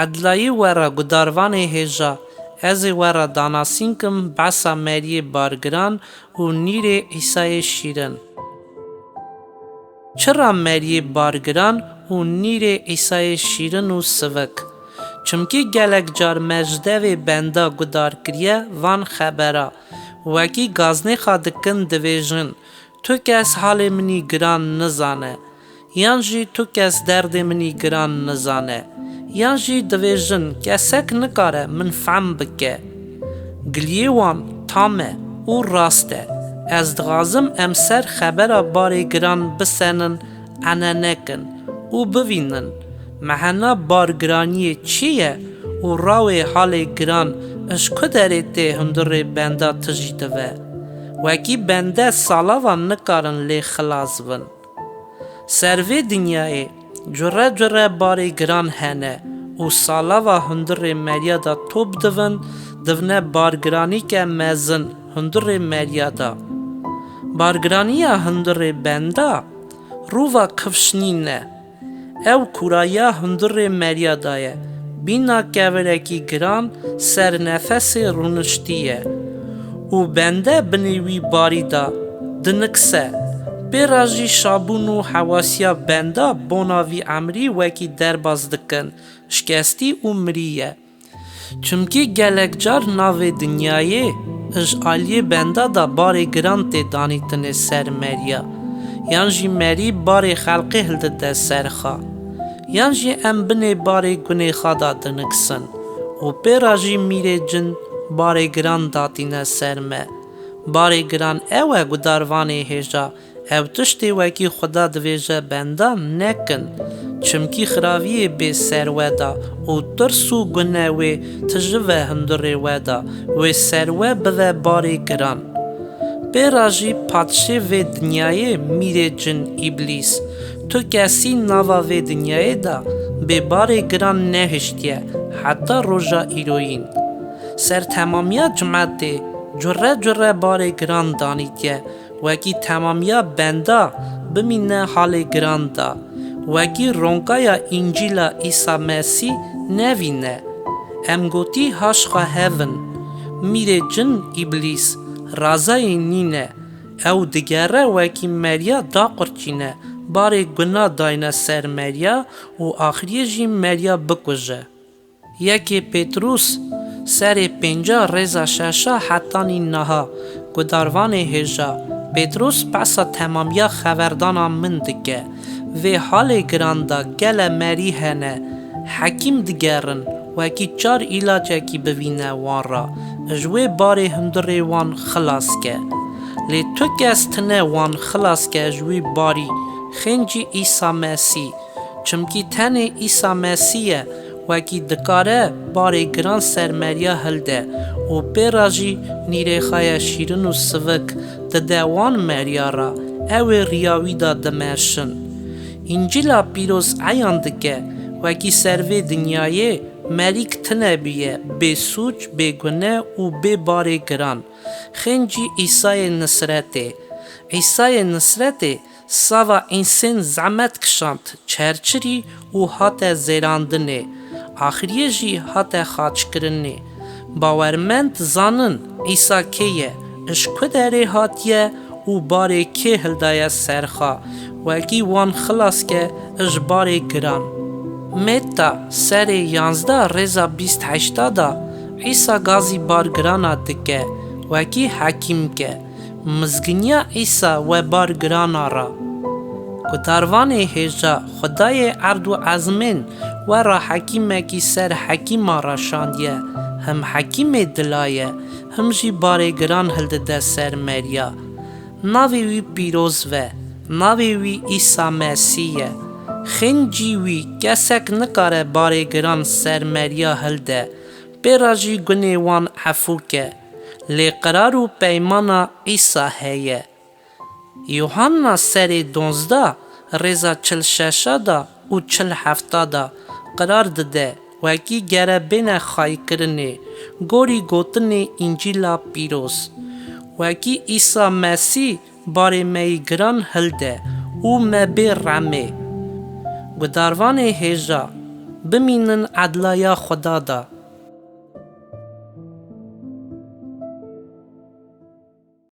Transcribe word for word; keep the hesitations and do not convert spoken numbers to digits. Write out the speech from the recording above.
Edlayî we re gudarvanê hêja, ez ê we re danasîn kim behsa meriyê bargiran û nîrê Îsayê şîrin. Çira meriyê bargiran û nîrê Îsayê şîrin û sivik? Çimkî gelek car me ji devê benda gudar kiriye van xebera, wekî gaznêxa dikin, dibêjin, Tu kes halê min î giran nizane, yan jî tu kes derdê min î giran nizane, yan jî dibêjin, Kesek nikare min fehm bike. Giliyê wan tam e û rast e. Ez dixwazim em ser xebera barê giran bisenin, ene nekin û bivînin, mehena bargiraniyê çi ye û rawê halê giran ji ku derê tê hundirê benda tijî dive. Wekî bende salava nikarin lê xilas bin. Ser vê dinyayê cure cure barê giran hene û salava hundirê meriya de top divin, divne bargiranîke mezin hundirê meriya de. Bargiraniya hundirê benda rûva kifşnîn e. Ew kûraya hundirê meriya de ye. Bîna kevirekî giran ser nefesê rûniştî ye û bende binê wî barî de dinikse. Pê re jî şabûn û hewasiya benda bona vî emrî wekî derbas dikin, şikestî û mirî ye. Çimkî gelek car navê dinyayê ji aliyê benda de barê giran tê danîtinê ser meriya, yan jî merî barê xelqê hildide ser xwe, yan jî em binê barê gunê xwe de diniksin û pê re jî mîrê cin barê giran datîne ser me. Barê giran ew e, gudarvanê hêja, Ew tiştê wekî Xuda divêje benda nekin, çimkî xiraviyê bê ser we de û tirs û gune wê tiji ve hundirê we de, wê ser we bive barê giran. Pê re jî padşê vê dinyayê, mîrê cin Îblîs, tu kesî nava vê dinyayê de bê barê giran nehiştiye heta roja îroyîn. Ser temamiya cimetê cure cure barê giran danîtiye, wekî temamiya benda bimîne halê giran de, wekî ronkaya Încîla Îsa Mesîh nevîne. Em gotî haşqa hev in. Mîrê cin Îblîs razayê nîne. Ew digere wekî meriya daqurçîne, barê guna dayne ser meriya û axiriyê jî meriya bikuje. Yekê Pêtrûs serê pênca rêza şeşa hetanî niha, gudarvanê hêja, Pêtrûs behsa temamiya xeverdana min dike. Vê halê giran de gele merî hene, hekîm digerin, wekî çar îlacekî bivîne wan re, ji wê barê hundirê wan xilas ke. Lê tu kes tine wan xilas ke ji wî barî, xêncî Îsa Mesîh. Çimkî tenê Îsa Mesîh ye, wekî dikare barê giran ser meriya hilde û pê re jî nîrê xwe ye şîrin û sivik dide wan meriya re, ew ê riya wî de dimeşin. Încîla Pîroz eyan dike, wekî ser vê dinyayê merîk tine bûye, bê sûc, bê gune û bê barê giran. Xêncî Îsayê Nisretê. Îsayê Nisretê sava însên zehmet kişand, çerçirî û hate zêrandinê, axiriyê jî hate xaçkirinê. Bawermend zanin Îsa kê ye, ji ku derê hatiye û barê kê hildaye ser xwe, wekî wan xilas ke ji barê giran. Metta serê yanzdeh rêza bîst heşta de Îsa gazî bargirana dike, wekî hekîm ke. Mizginiya Îsa we bargirana re. Gudarvanê hêja, Xwedayê erd û ezmên we re hekîmekî ser hekîma re şandiye, him hekîmê dila ye, him jî barê giran hildide ser meriya. Navê wî pîroz ve, navê wî Îsa Mesîh ye. Xêncî wî kesek nikare barê giran ser meriya hilde, pê re jî gunê wan efû ke. Lê qirar û peymana Îsa heye. Yuhanna serê donzdeh rêza çil şeşa de û çil hefta de qirar dide, wekî gere bêne xaykirinê, gorî gotinê Încîla Pîroz. Wekî Îsa Mesîh barê me yî giran hilde û me bê remê. Gudarvanê hêja, Bimînin edla ya Xweda de.